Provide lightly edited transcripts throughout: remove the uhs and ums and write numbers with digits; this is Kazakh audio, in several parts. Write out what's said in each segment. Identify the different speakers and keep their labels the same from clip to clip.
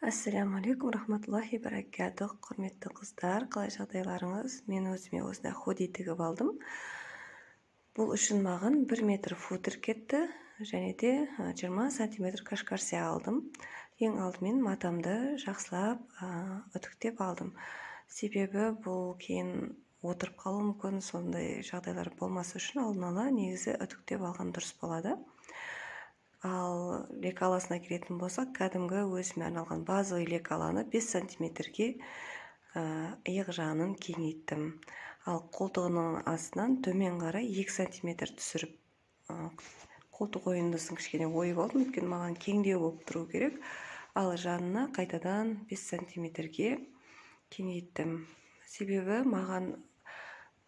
Speaker 1: Ассаляму рахматуллахи баракатух. Құрметті қыздар, қалай жағдайларыңыз? Мен өзіме осындай худи тігіп алдым. Бұл үшін маған 1 метр футер кетті, және де 20 сантиметр кашкарсия алдым. Ең алдымен матамды жақсылап үтіктеп алдым. Себебі бұл кейін отырып қалуы мүмкін, сондай жағдайлар болмас үшін алдын ала негізі үтіктеп алған дұрыс болады. Ал лекаласына келетін болсақ, кәдімгі өзіме арналған базовый лекаланы 5 сантиметрге иық жағынан кеңейттім. Ал қолтығының астынан төмен қарай 2 сантиметр түсіріп, қолтық ойындысын кішкене ойып алдым, өйткені маған кеңдеу болып тұру керек. Ал жанына қайтадан 5 сантиметрге кеңейттім. Себебі маған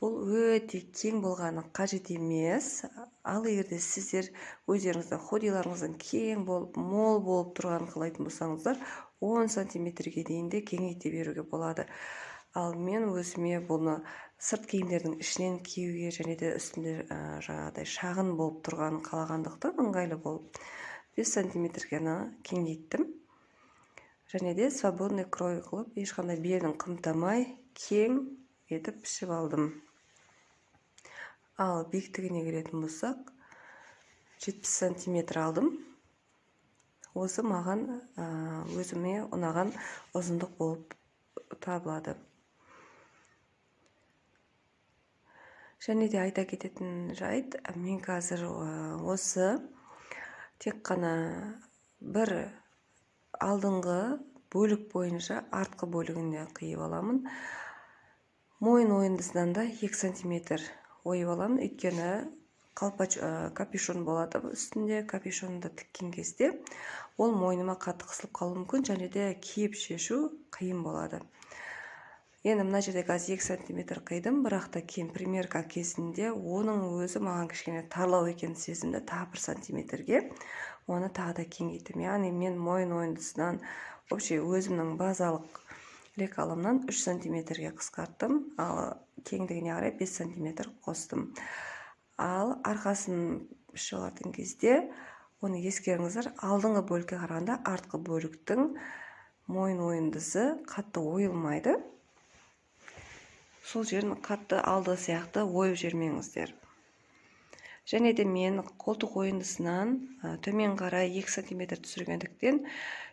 Speaker 1: бұл өте кең болғаны қажет емес. Ал егер де сіздер өздеріңіздің худиларыңыздың кең болып, мол болып тұрғанын қалайтын болсаңыздар, 10 сантиметрге дейін де кеңейте беруге болады. Ал мен өзіме бұны сырт киімдердің ішінен киюге және де үстінде жаңағыдай шағын болып тұрғанын қалағандықтан ыңғайлы болып 5 сантиметрге ғана кеңейттім. Және де свободный крой қылып, ешқандай белін қымтамай кең етіп пішіп алдым. Ал биіктігіне келетін болсақ, 70 сантиметр алдым. Осы маған өзіме ұнаған ұзындық болып табылады. Және де айта кететін жайт, мен қазір осы тек қана бір алдыңғы бөлік бойынша артқы бөлігіне қиып аламын. Мойын ойындысынан да 2 сантиметр ойып аламын, өйткені қалпач, капюшон болады үстінде. Капюшонды тіккен кезде ол мойныма қатты қысылып қалуы мүмкін, және де киіп шешу қиын болады. Енді мына жерде қазір 2 сантиметр қидым, бірақ та кейін примерка кезінде оның өзі маған кішкене тарлау екенін сезінді, тағы 1 сантиметрге оны тағы да кеңейттім. Яғни мен мойын ойындысынан вообще өзімнің базалық лекалымнан 3 сантиметрге қысқарттым, ал кеңдігіне қарай 5 сантиметр қостым. Ал арқасын пішіп алатын кезде оны ескеріңіздер, алдыңғы бөлікке қарағанда артқы бөліктің мойын ойындысы қатты ойылмайды. Сол жерін қатты алды сияқты ойып жібермеңіздер. Және де мен қолтық ойындысынан төмен қарай 2 сантиметр түсіргендіктен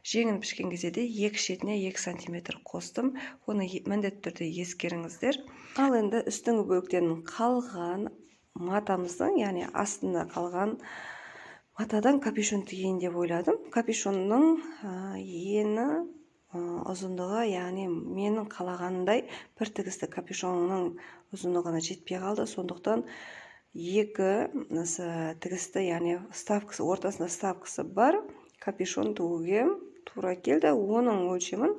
Speaker 1: жеңін пішкен кезде де екі шетіне 2 сантиметр қостым. Оны міндетті түрде ескеріңіздер. Ал енді үстіңгі бөліктен қалған матамыздың, яғни астында қалған матадан капюшон тігейін деп ойладым. Капюшонның ені, ұзындығы, яғни менің қалағанымдай бір тігісті капюшонның ұзындығына жетпей қалды. Сондықтан екі тігісті, яғни вставкасы, ортасында вставкасы бар капюшон тігуге тура келді. Оның өлшемін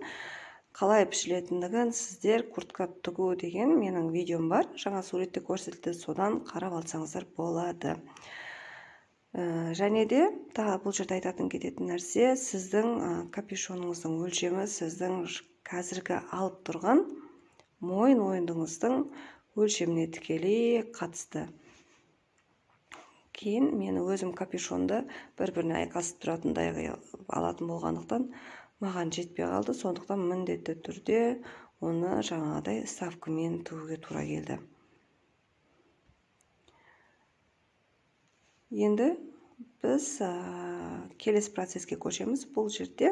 Speaker 1: қалай пішілетіндігін сіздер куртка тігу деген менің видеом бар, жаңа суретте көрсетілді, содан қарап алсаңыздар болады. Және де тағы бұл жерде айтатын кететін нәрсе, сіздің капюшоныңыздың өлшемі сіздің қазіргі алып тұрған мойын ойындыңыздың өлшеміне тікелей қатысты. Кейін мен өзім капюшонды бір-біріне айқасып тұратындай алатын болғандықтан маған жетпей қалды, сондықтан міндетті түрде оны жаңағыдай ставкамен тігуге тура келді. Енді біз келесі процеске көшеміз. Бұл жерде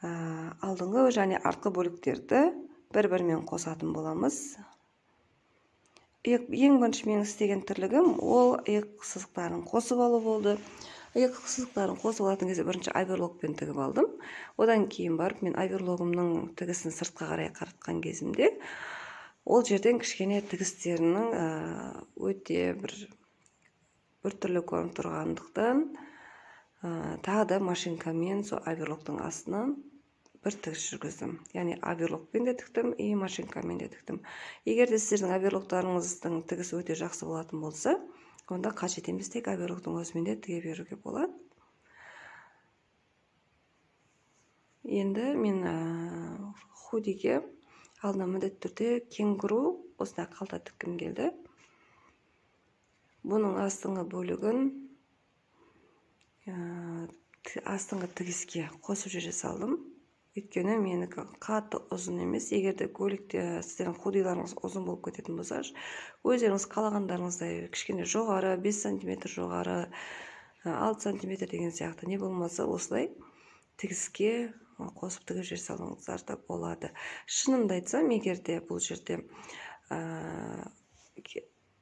Speaker 1: алдыңғы және артқы бөліктерді бір-бірімен қосатын боламыз. Ең бірінші менің істеген тірлігім ол иық сызықтарын қосып алу болды. Иық сызықтарын қосып алатын кезде бірінші оверлокпен тігіп алдым. Одан кейін барып мен оверлогымның тігісін сыртқа қарай қаратқан кезімде ол жерден кішкене тігістерінің өте бір түрлі көрініп тұрғандықтан, тағы да машинкамен сол оверлоктың астынан бір тігіс жүргіздім. Яғни оверлокпен де тіктім, и машинкамен де тіктім. Егер де сіздердің оверлоктарыңыздың тігісі өте жақсы болатын болса, онда қажет емес, тек оверлоктың өзімен де тіге беруге болады. Енді мен худиге алдына міндетті түрде кенгуру осындай қалта тіккім келді. Бұның астыңғы бөлігін Астыңғы тігіске қосып жібере салдым. Өйткені менікі қатты ұзын емес. Егер де көйлекте сіздердің худиларыңыз ұзын болып кететін болса, өздеріңіз қалағандарыңыздай кішкене жоғары, 5 сантиметр жоғары, 6 сантиметр деген сияқты, не болмаса осылай тігіске қосып тігіп жібере салыңыздар да болады. Шынымды айтсам, егер де бұл жерде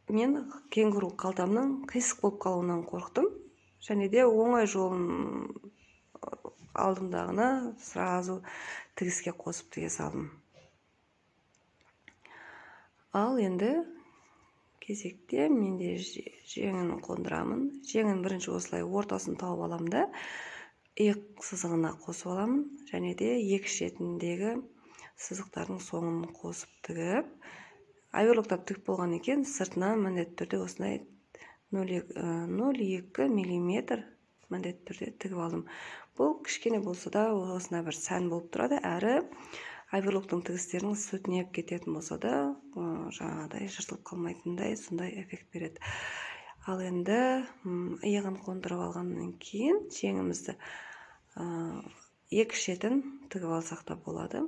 Speaker 1: мен кенгуру қалтамның қисық болып қалуынан қорықтым, және де оңай жолын алдымдағыны сразу тігіске қосып тіге салдым. Ал енді кезекте менде жеңін қондырамын. Жеңін бірінші осылай ортасын тауып аламын да, иық сызығына қосып аламын, және де екі шетіндегі сызықтардың соңын қосып тігіп, оверлоктап тігіп болған екен, сыртынан міндетті түрде осындай 0,2 миллиметр міндетті түрде тігіп алдым. Бұл кішкене болса да осындай бір сән болып тұрады, әрі оверлоктың тігістерінің сүтінеп кететін болса да, жаңағыдай жыртылып қалмайтындай сондай эффект береді. Ал енді иығын қондырып алғаннан кейін жеңімізді екі шетін тігіп алсақ та болады.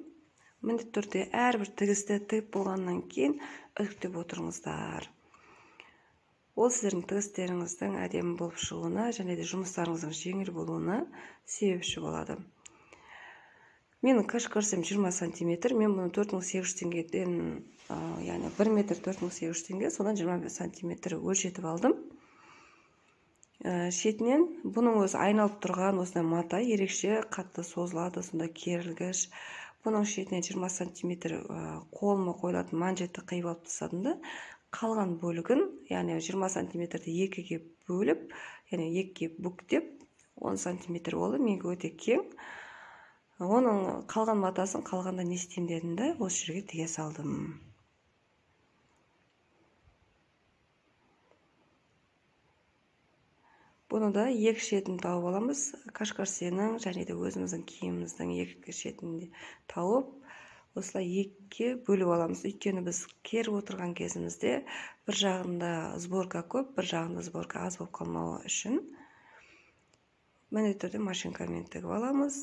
Speaker 1: Міндетті түрде әрбір тігісті тігіп болғаннан кейін үтіктеп отырыңыздар. Ол сіздердің тігістеріңіздің әдемі болып шығуына және де жұмыстарыңыздың жеңіл болуына себепші болады. Менің каш-корсем 20 сантиметр, мен бұны 4800 теңгеден, яғни 1 метр 4800 теңге, содан 25 сантиметр өлшетіп алдым. Шетінен бұның өзі айналып тұрған осындай мата ерекше қатты созылады, сондай керілгіш. Бұның шетінен 20 сантиметр қолыма қойылатын манжетті қиып алып тастадым да, қалған бөлігін, яғни 20 сантиметрді екіге бөліп, яғни екіге бүктеп, 10 сантиметр болды, менге өте кең. Оның қалған матасын қалғанда не істеймін дедім де, осы жерге тіге салдым. Бұны да екі шетін тауып аламыз. Каш-корсенің және де өзіміздің киіміміздің екі шетін тауып, осылай екіге бөліп аламыз. Өйткені біз керіп отырған кезімізде бір жағында сборка көп, бір жағында сборка аз болып қалмауы үшін міндетті түрде машинкамен тігіп аламыз.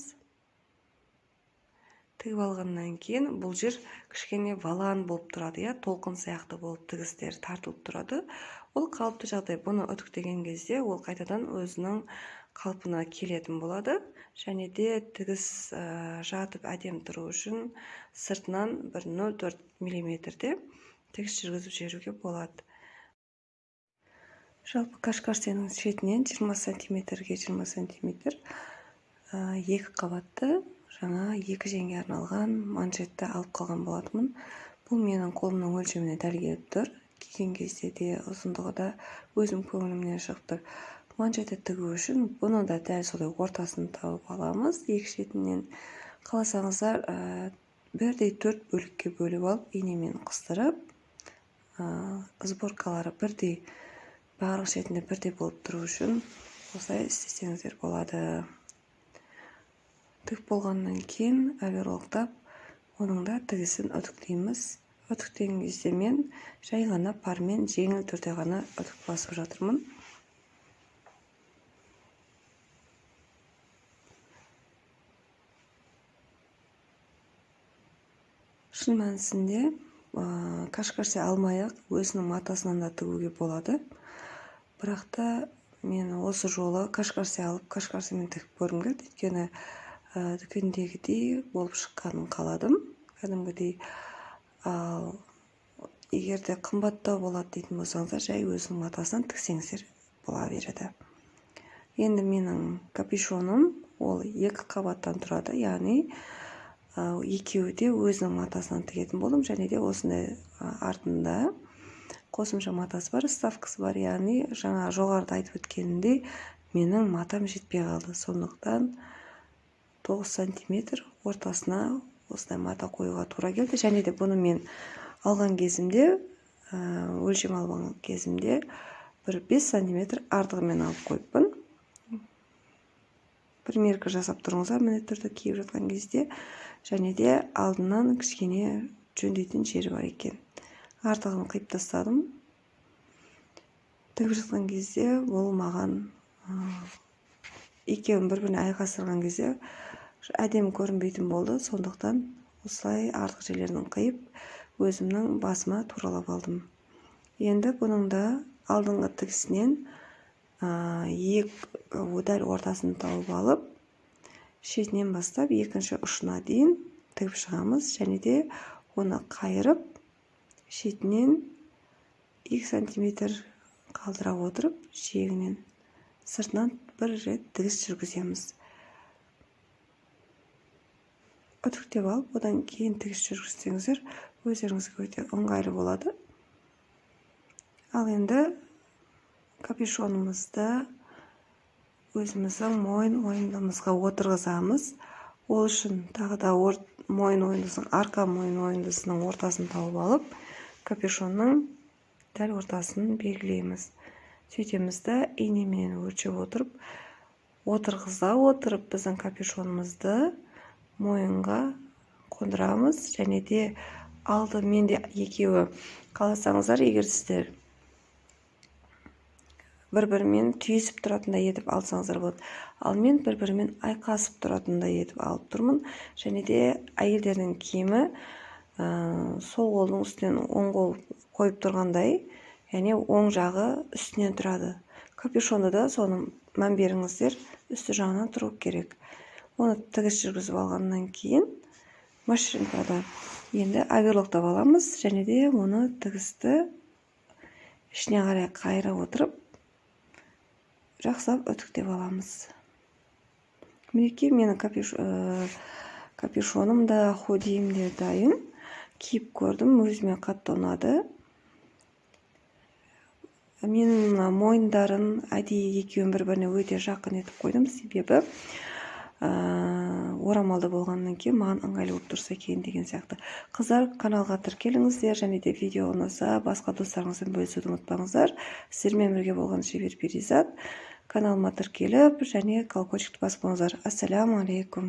Speaker 1: Тігіп алғаннан кейін бұл жер кішкене валан болып тұрады, иә, толқын сияқты болып тігістер тартылып тұрады. Ол қалыпты жағдай. Бұны үтіктеген кезде ол қайтадан өзінің қалпына келетін болады. Және де тігіс жатып әдемі тұру үшін сыртынан бір 0,4 миллиметрде тігіс жүргізіп жіберуге болады. Жалпы каш-корсенің шетінен 20 сантиметрге 20 сантиметр, екі қабатты жаңа екі жеңге арналған манжетті алып қалған болатынмын. Бұл менің қолымның өлшеміне дәл келіп тұр. Киген кезде де ұзындығы да өзім көңілімнен шығып тұр. Манжетті тігу үшін бұны да дәл солай ортасын тауып аламыз. Екі шетінен қаласаңыздар, бірдей 4 бөлікке бөліп алып, инемен қыстырып, сборкалары бірдей, барлық шетінде бірдей болып тұру үшін осылай істесеңіздер болады. Тігіп болғаннан кейін оверлоктап оның да тігісін үтіктейміз. Үтіктеген кезде мен жай ғана пармен жеңіл түрде ғана үтік басып жатырмын. Шын мәнісінде, каш-корсе алмай-ақ өзінің матасынан да тігуге болады. Бірақ та мен осы жолы каш-корсе алып, каш-корсемен тігіп көргім келді. Өйткені, дүкендегідей болып шыққанын қаладым, кәдімгідей. Ал егер де қымбаттау болады дейтін болсаңыздар, жай өзінің матасынан тіксеңіздер бола береді. Енді менің капюшоным ол екі қабаттан тұрады, яғни, екеуі де өзінің матасынан тігетін болдым. Және де осындай, артында қосымша матасы бар, вставкасы бар, яғни жаңа жоғарыда айтып өткенімдей менің матам жетпей қалды. Сондықтан 9 сантиметр ортасына осындай мата қоюға тура келді. Және де бұны мен алған кезімде, өлшем алған кезімде бір 5 сантиметр артығымен алып қойыппын. Примерка жасап тұрыңыздар міндетті түрде киіп жатқан кезде. Және де алдынан кішкене жөндейтін жері бар екен. Артығын қиып тастадым. Тігіп жатқан кезде бұл маған, Екеуін бір біріне айқастырған кезде әдемі көрінбейтін болды. Сондықтан осылай артық жерлерін қиып, өзімнің басыма туралап алдым. Енді бұның да алдыңғы тігісінен екі дәл ортасын тауып алып, шетінен бастап екінші ұшына дейін тігіп шығамыз және де оны қайырып, шетінен 2 сантиметр қалдыра отырып, жиегінен сыртынан бір рет тігіс жүргіземіз. Үтіктеп алып, одан кейін тігіс жүргізсеңіздер, өздеріңізге өте ыңғайлы болады. Ал енді капюшонымызды өзіміздің мойын ойындымызға отырғызамыз. Ол үшін тағы да мойын ойындысының, арқа мойын ойындысының ортасын тауып алып, капюшонның дәл ортасын белгілейміз. Сөйтеміз да, инемен өлшеп отырып, отырғыза отырып, біздің капюшонымызды мойынға қондырамыз. Және де алды менде екеуі, қаласаңыздар, егер сіздер бір бірімен түйісіп тұратындай етіп алсаңыздар болады, ал мен бір бірімен айқасып тұратындай етіп алып тұрмын. Және де әйелдердің киімі сол қолдың үстінен оң қол қойып тұрғандай, яғни оң жағы үстінен тұрады. Капюшонды да соны мән беріңіздер, үсті жағынан тұру керек. Оны тігіс жүргізіп алғаннан кейін машинкада енді оверлоктап аламыз және де оны тігісті ішіне қарай қайыра отырып, жақсылап үтіктеп аламыз. Мінекей, менің капюшоным да, худиім де дайын. Киіп көрдім, өзіме қатты ұнады. Менің мына мойындарын әдейі екеуін бір біріне өте жақын етіп қойдым, себебі орамалды болғаннан кейін маған ыңғайлы болып тұрса екен деген сияқты. Қыздар, каналға тіркеліңіздер және де видео ұнаса, басқа достарыңызбен бөлісуді ұмытпаңыздар. Сіздермен бірге болған Шебер Перизат. Каналыма тіркеліп және колокольчикті басып қойыңыздар. Ассаляму алейкум.